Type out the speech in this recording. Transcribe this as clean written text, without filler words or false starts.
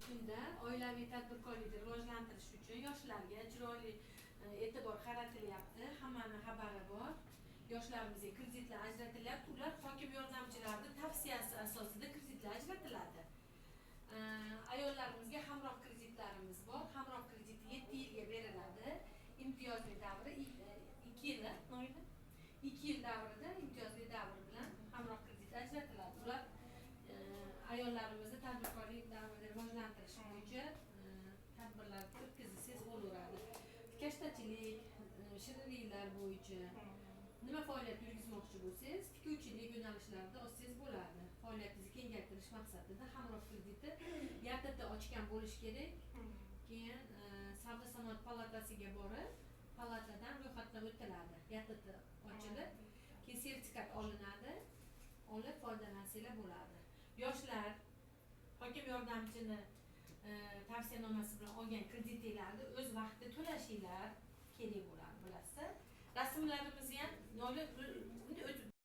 Kunda oilaviy tadbirkorlikni rivojlantirish uchun yoshlarga chiroyli e'tibor qaratilyapti. Hammani xabari bor. Yoshlarimizga kreditlar ajratilyapti. Ular hokim yordamchilarini tavsiyasi asosida kreditlar ajratiladi. Ayollarimizga hamroh kreditlarimiz bor. Hamroh krediti 7 yilga beriladi. Imtiyozli davri 2 yil, Noila? 2 yil davrida imtiyozli davr bilan hamroh kredit ajratiladi. Ular ayollarimizni tadbirkorlik davrida rivojlantirish bo'yicha tadbirlar o'tkazsangiz bo'laveradi. Kashtachilik, shirinliklar bo'yicha nima faoliyat yurgizmoqchi bo'lsangiz, tikuvchilik yo'nalishlarida ochsangiz bo'ladi. Faoliyatingizni kengaytirish maqsadida hamroh krediti YTT ochgan bo'lishi kerak. Keyin Savdo sanoat palatasiga borib, palatadan ro'yxatdan o'tiladi. YTT ochilib, keyin sertifikat olinadi, olib foydalansanglar bo'ladi. Yoshlar hokim yordamchini tavsiyanomasi bilan olgan kreditinglarni o'z vaqtida to'lashinglar kerak bo'ladi.